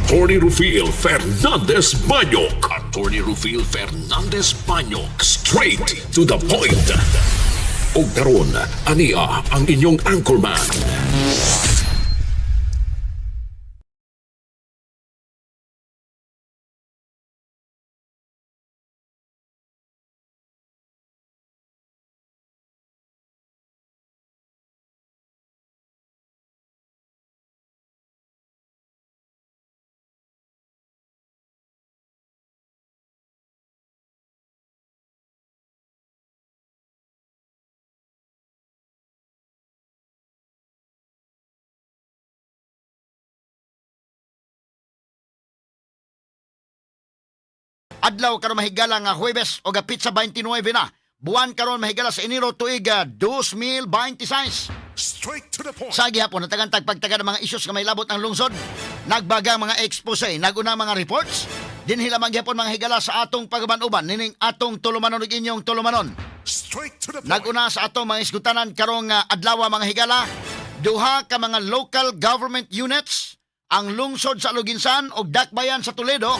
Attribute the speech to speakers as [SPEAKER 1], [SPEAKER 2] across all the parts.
[SPEAKER 1] Attorney Rufil Fernandez Banyok. Attorney Rufil Fernandez Banyok. Straight to the point. Og karon, ania ang inyong anchorman.
[SPEAKER 2] Adlaw karon mahigala nga Huwebes o pizza 29 na. Buwan karon mahigala sa Enero tuig 2026.
[SPEAKER 1] Straight to the point.
[SPEAKER 2] Sa gihapon natagantag pagtaga ng mga isyus nga may labot ang lungsod. Nagbaga ang mga expose, naguna mga reports. Dinhi lamang gihapon mga higala sa atong pagaban-uban nining atong tulumanon ug inyong tulumanon.
[SPEAKER 1] Straight to the point.
[SPEAKER 2] Naguna sa atong mga isgutanan karong adlaw mga higala, duha ka mga local government units ang lungsod sa Aluginsan ug Dakbayan sa Toledo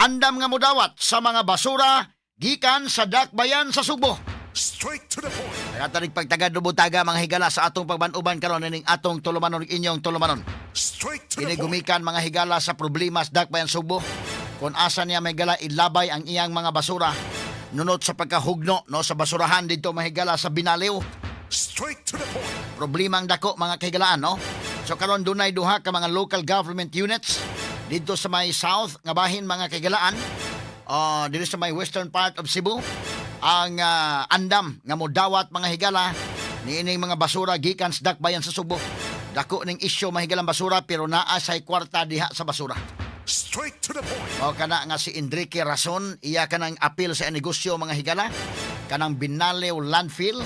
[SPEAKER 2] andam nga modawat sa mga basura gikan sa Dakbayan sa Subo.
[SPEAKER 1] Straight to the point.
[SPEAKER 2] Kaya tanig pagtagad butaga mga higala sa atong pagbanuban karon nining atong tulumanon ug inyong tulumanon.
[SPEAKER 1] Straight to
[SPEAKER 2] Kini gumikan mga higala sa problema sa Dakbayan Subo kung asa niya may gala ilabay ang iyang mga basura nunot sa pagkahugno no sa basurahan dito mahigala sa Binaliw.
[SPEAKER 1] Straight to the point.
[SPEAKER 2] Problema ang dako mga kahigalaan, no? So karon dunay duha ka mga local government units dito sa may south nga bahin mga kahigalaan, dito sa may western part of Cebu ang andam nga modawat mga higala niining mga basura gikan sa Dakbayan sa Subo. Dako ning isyu mahigalang basura pero naa say kwarta diha sa basura.
[SPEAKER 1] Straight to the point.
[SPEAKER 2] O kana nga si Enrique Rason, iya kanang apil sa negosyo mga higala, kanang Binaliw landfill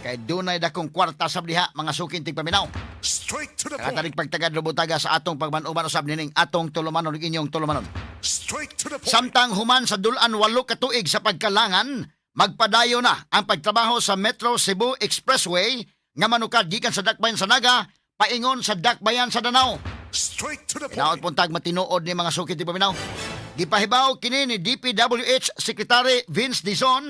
[SPEAKER 2] kay dunay dakong kwarta sa diha mga sukin tigpaminaw.
[SPEAKER 1] Straight to the
[SPEAKER 2] Katarik pagtagad rubutaga sa atong pagmanuban usab nining atong tulumanon ug inyong tulumanon.
[SPEAKER 1] Straight to the point.
[SPEAKER 2] Samtang human sa dulan 8 ka tuig sa pagkalangan, magpadayo na ang pagtrabaho sa Metro Cebu Expressway nga manukad gikan sa Dakbayan sa Naga paingon sa Dakbayan sa Danao.
[SPEAKER 1] Straight to the
[SPEAKER 2] Hinaot puntag matinuod ni mga sukit ti paminaw. Gipahibaw kini ni DPWH Secretary Vince Dizon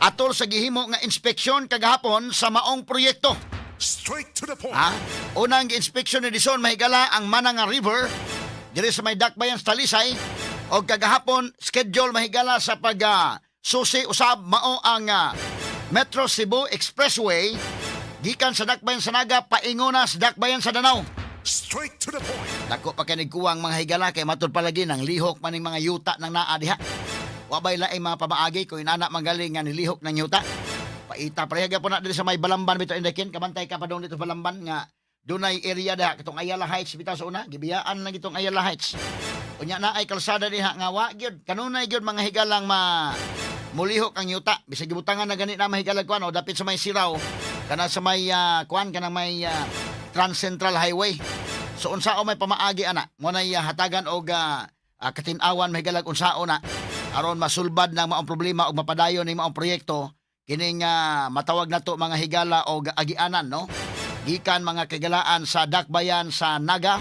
[SPEAKER 2] atol sa gihimo nga inspeksyon kagahapon sa maong proyekto.
[SPEAKER 1] Straight to the point.
[SPEAKER 2] Ha? Unang inspeksyon ni Dizon mahigala ang Mananga River diri sa may Dakbayan sa Talisay og kagahapon schedule mahigala sa pag susi usab mao ang Metro Cebu Expressway gikan sa Dakbayan sa Naga paingon na sa Dakbayan sa Danao.
[SPEAKER 1] Straight to the point.
[SPEAKER 2] Dako pa kay nagkuwang mga higala kay matud palagi nang lihok man ning mga yuta nang naa diha. Wa bay laing mga pamaagi kung inana magaling nga nilihok ng yuta. Paita pareha gyapon na diri sa may Balamban bitaw indakin kabantay ka pa dong dito Balamban nga dunay area diha katong Ayala Heights bitaw sa una gibiyaan lang itong Ayala Heights. Unya na ay kalsada diha nga wa gyud kanunay gyud mga higalang ma mulihok ang yuta bisag gibutangan na gani na mahigalag kuan o dapit sa may Siraw kana sa may kuan kanang may Trans Central Highway. So unsao may pamaagi ana mo nay hatagan og katin-awan mahigalag unsao na aron masulbad ng maong problema ug mapadayon ning maong proyekto kining matawag nato mga higala og agianan no gikan mga kagilaan sa Dakbayan sa Naga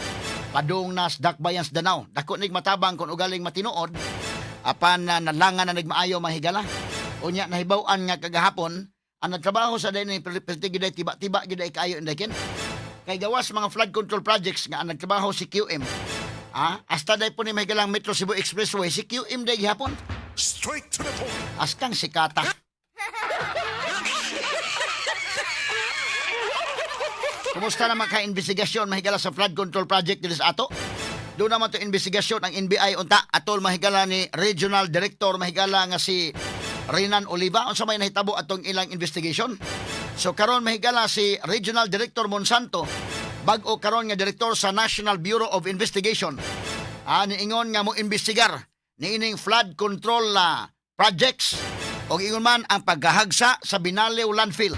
[SPEAKER 2] padung nas Dakbayan sa Danao. Dako nig matabang kung ugaling matinuod apan na nalangan na nagmaayo mga higala. Unya nahibaw-an nga kagahapon ang nagtrabaho sa day ni perti giday tiba-tiba giday kaayo indakin kay gawas mga flood control projects nga ang nagtrabaho si QM. Hasta day po ni mahigalang Metro Cebu Expressway si QM day gihapon.
[SPEAKER 1] Straight to the point.
[SPEAKER 2] Askang sikata. Kumusta naman ka investigasyon mahigala sa flood control project diri sa ato? Doon naman to investigasyon ang NBI unta atol mahigala ni Regional Director mahigala nga si Renan Oliva unsa may nahitabo atong ilang investigation. So karon mahigala si Regional Director Monsanto bag-o karon nga direktor sa National Bureau of Investigation. Niingon nga mo imbestigar niining flood control projects og ingon man ang paghahagsa sa Binaliw landfill.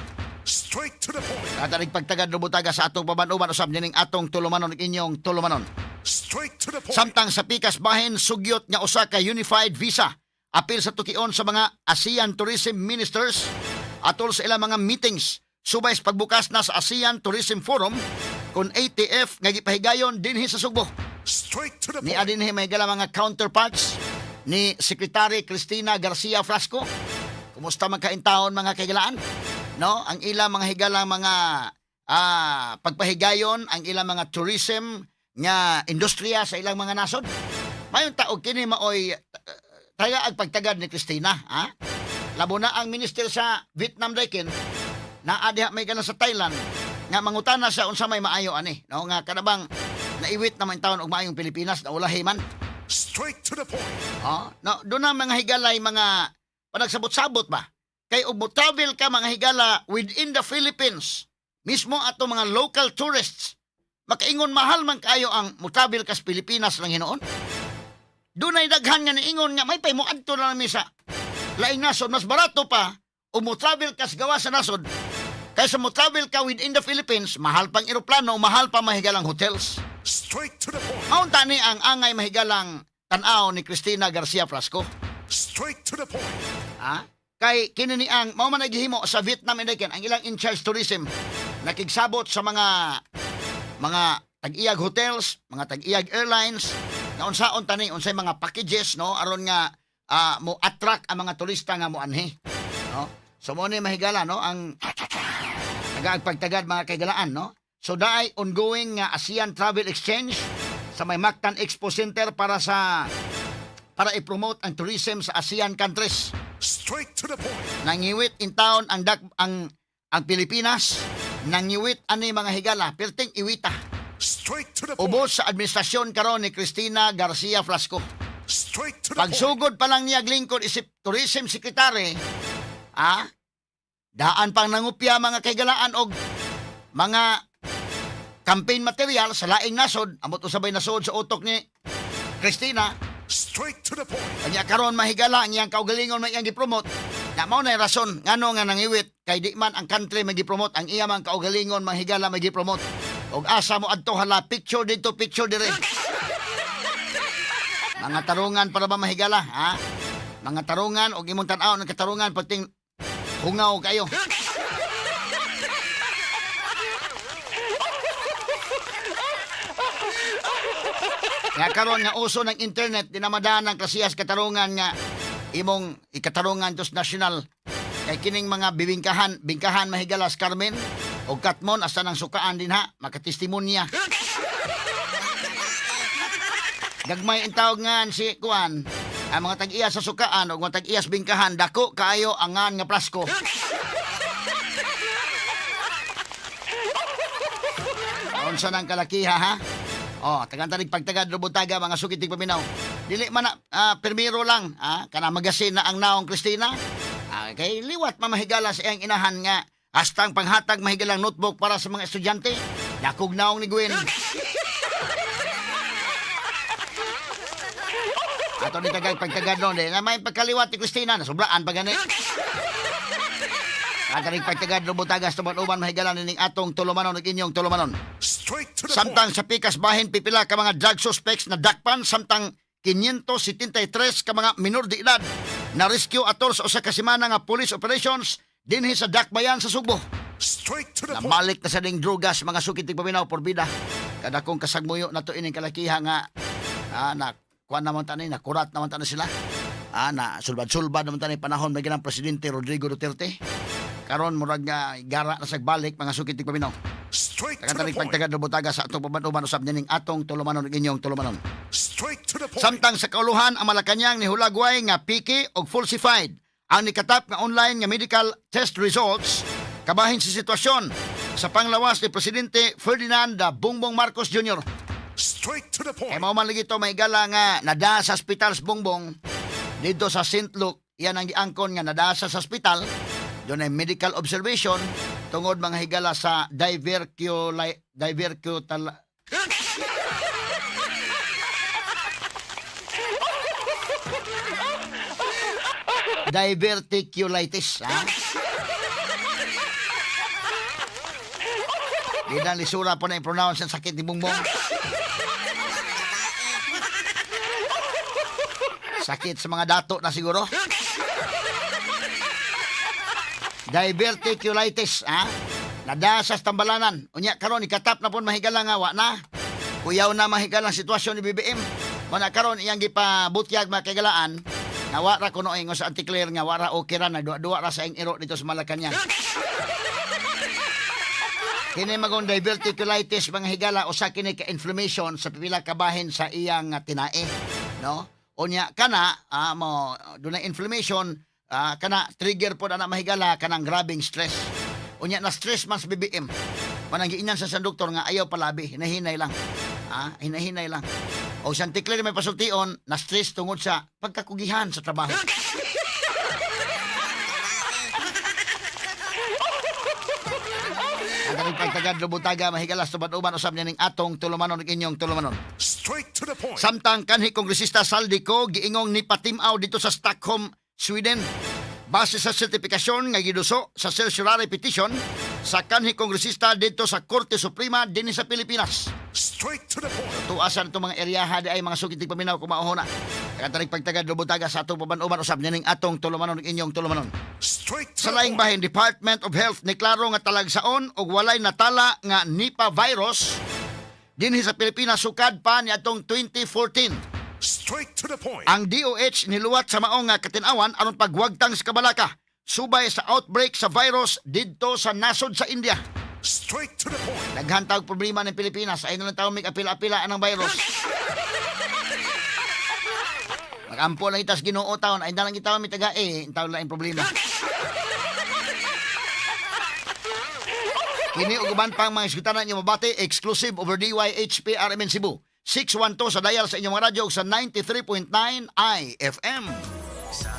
[SPEAKER 1] Straight to the point.
[SPEAKER 2] Katarig pagtagad rubutaga sa atong pabanuban usab nining atong tulumanon ug inyong tulumanon.
[SPEAKER 1] Straight to the point.
[SPEAKER 2] Samtang sa pikas bahin sugyot nga usa ka unified visa apil sa tukion sa mga ASEAN Tourism Ministers atol sa ilang mga meetings subay sa pagbukas na sa ASEAN Tourism Forum kon ATF nga gipahigayon dinhi sa Sugbo.
[SPEAKER 3] Straight to the
[SPEAKER 2] Ni
[SPEAKER 3] point.
[SPEAKER 2] adin may gala mga counterparts ni Secretary Cristina Garcia Frasco. Kumusta man kaintahon, mga kaigalaan? No, ang ilang mga higalang mga pagpahigayon ang ilang mga tourism nga industriya sa ilang mga nasod. Mayon taog kini maoy taga ag pagtagad ni Cristina, ha? Labo na ang minister sa Vietnam daykin naa diha may gana sa Thailand nga mangutana sa unsa may maayo ani, no, nga kanabang naiwit naman taon og maayong Pilipinas na ulahi man.
[SPEAKER 3] Straight to the point.
[SPEAKER 2] Oh, no, doon na mga higalay mga panagsabot-sabot ba? Kay og mo travel ka, mga higala, within the Philippines, mismo ato mga local tourists, makaingon mahal man kayo ang mo travel ka sa Pilipinas lang hinuon. Dunay daghan nga niingon nga may pay mo adto na lang mi sa laing nasod, mas barato pa o mo travel ka sa gawas sa nasod kaysa mo travel ka within the Philippines, mahal pang eroplano, mahal pa mahigalang hotels.
[SPEAKER 3] Straight to the point.
[SPEAKER 2] Maunta ni ang angay mahigalang tan-aw ni Cristina Garcia Frasco.
[SPEAKER 3] Straight to the point.
[SPEAKER 2] Ha? Kay kini ni ang mao man ay gihimo sa Vietnam and ang ilang in charge tourism nakigsabot sa mga tag-iyag hotels, mga tag-iyag airlines na unsaon tani unsay mga packages, no, aron nga mo attract ang mga turista nga moanhi, no? So mo ni mahigala, no, ang tagaagpagtagad, mga kaigalaan, no? So daay ongoing nga ASEAN Travel Exchange sa may Mactan Expo Center para i-promote ang tourism sa ASEAN countries.
[SPEAKER 3] Straight to the point.
[SPEAKER 2] Nangiwit in town ang dak, ang Pilipinas, nangiwit ani, mga higala, perting iwita.
[SPEAKER 3] Straight to the point.
[SPEAKER 2] Ubos sa administrasyon karon ni Cristina Garcia Frasco.
[SPEAKER 3] Straight to the point.
[SPEAKER 2] Pagsugod pa lang niya lingkod isip tourism secretary, daan pang nangupya, mga kaigalaan, og mga campaign material sa laing nasod, amot usabay nasod sa utok ni Cristina.
[SPEAKER 3] Straight to the point.
[SPEAKER 2] Kanya karon, mahigala, ang iyang kaugalingon may iyang gipromote. Na mao na rason ngano nga nangiwit kay di man ang country may gipromote, ang iya man kaugalingon, mahigala, may gipromote. Og asa mo adto, hala, picture dito, picture dire. Mga tarungan para ba, mahigala, ha? Mga tarungan og imong tan-aw ng katarungan perting hungaw kayo. Nga karon nga uso ng internet, dinamadaan ng klasiyas katarungan nga imong ikatarungan tos national. Kay kining mga bibingkahan, bingkahan, mahigalas, Carmen o Katmon, asa nang sukaan din ha, makatestimonya. Gagmay ang tawag nga si Kuan, ang mga tag-iya sa sukaan o mga tag-iya sa bingkahan, dako kaayo ang ngan nga prasko. Unsa nang kalakiha, ha? Oh, tagan tanig pagtagad rubutaga, mga sukit paminaw. Dili man na permiro lang, ha? Kana magasin na ang naong Cristina. Kay liwat mamahigala sa iyang inahan nga hastang panghatag mahigalang notebook para sa mga estudyante. Dakog naong ni Gwen. Ato ni tagag pagtagad no, di na may pagkaliwat ni Cristina, nasubraan pa gani. Kagaring pagtagad rubutagas tuman-uban mahigala nining atong tulumanon ug inyong tulumanon.
[SPEAKER 3] Straight to the
[SPEAKER 2] Samtang
[SPEAKER 3] point.
[SPEAKER 2] sa pikas bahin, pipila ka mga drug suspects na dakpan samtang 573 ka mga minor de edad na rescue atol sa usa ka semana nga police operations dinhi sa Dakbayan sa Sugbo.
[SPEAKER 3] Straight to the point.
[SPEAKER 2] Nabalik na sa ding drugas, mga sukit paminaw, porbida. Kada kong kasagmuyo na to ining kalakiha nga na kuan naman tani, na kurat naman tani sila. Na sulbad-sulbad naman tani panahon may ginang presidente Rodrigo Duterte. Karon murag nga gara na sagbalik, mga sukit paminaw.
[SPEAKER 3] Straight to the
[SPEAKER 2] Tagantanig
[SPEAKER 3] point.
[SPEAKER 2] pagtagad butaga sa atong paban-uban usab nining atong tulumanon ug inyong tulumanon.
[SPEAKER 3] Straight to the point.
[SPEAKER 2] Samtang sa kauluhan, ang Malacañang nihulagway nga piki og falsified ang nikatap nga online nga medical test results kabahin sa sitwasyon sa panglawas ni Presidente Ferdinand Bongbong Marcos Jr.
[SPEAKER 3] Straight to the
[SPEAKER 2] Kay
[SPEAKER 3] point.
[SPEAKER 2] mao man lagi to may gala nga nadaa sa ospital sa Bongbong dito sa St. Luke, iyan ang giangkon nga nadaa sa ospital, doon ay medical observation tungod, mga higala, sa divercutal diverticulitis, ha? Di na lisura po na i-pronounce ang sakit ni Bongbong. Sakit sa mga dato na siguro. Diverticulitis, ha? Nada sa tambalanan. Unya karon ikatap na pon, mahigala, nga wa na. Kuyaw na, mga higala, ang sitwasyon ni BBM. Muna karon iyang gipabutyag, mga kaigalaan, nga wa ra kuno ingon sa Auntie Claire nga wa ra okay ra, nagduwa-duwa ra sa ing iro dito sa Malacañang. Kini magong diverticulitis, mga higala, usa kini ka inflammation sa pipila ka bahin sa iyang tinae, no? Unya kana mo dunay inflammation, kana trigger pod ana, mahigala, kanang grabing stress. Unya na stress man sa BBM. Manang giingnan sa doktor nga ayaw palabi, hinahinay lang. Hinahinay lang. O si Auntie Claire may pasultion, na stress tungod sa pagkakugihan sa trabaho. Ang kaning pagtagad lubutaga, mahigalas, tuban-uban usab niya ning atong tulumanon ug inyong tulumanon.
[SPEAKER 3] Straight to the point.
[SPEAKER 2] Samtang kanhi kongresista Zaldy Co giingong ni patimaw dito sa Stockholm, Sweden. Base sa sertifikasyon nga giduso sa certiorari petition sa kanhi kongresista dito sa Korte Suprema dinhi sa Pilipinas.
[SPEAKER 3] Straight to the point.
[SPEAKER 2] Tuasan itong mga eryaha di ay mga sukit paminaw kung mauhona. Katarik pagtagad lubutaga sa atong paban-uban usab niya ning atong tulumanon ug inyong tulumanon.
[SPEAKER 3] Straight to
[SPEAKER 2] Sa
[SPEAKER 3] the
[SPEAKER 2] laing
[SPEAKER 3] point.
[SPEAKER 2] bahin, Department of Health niklaro nga talagsaon og walay natala nga Nipah virus dinhi sa Pilipinas sukad pa ni atong 2014.
[SPEAKER 3] Straight to the point.
[SPEAKER 2] Ang DOH niluwat sa maong nga katinawan aron pagwagtang sa kabalaka subay sa outbreak sa virus didto sa nasod sa India.
[SPEAKER 3] Straight to the point.
[SPEAKER 2] Daghan tawag problema ng Pilipinas ay lang tawo may apila-apila anang virus. Magampo lang itas Ginoo taon ay lang itaw mi taga eh, taon lang problema. Kini ug uban pang mga isgutanan inyo mabati exclusive over DYHP RMN Cebu. 612 sa dial sa inyong mga radyo ug sa 93.9 IFM.
[SPEAKER 4] Sa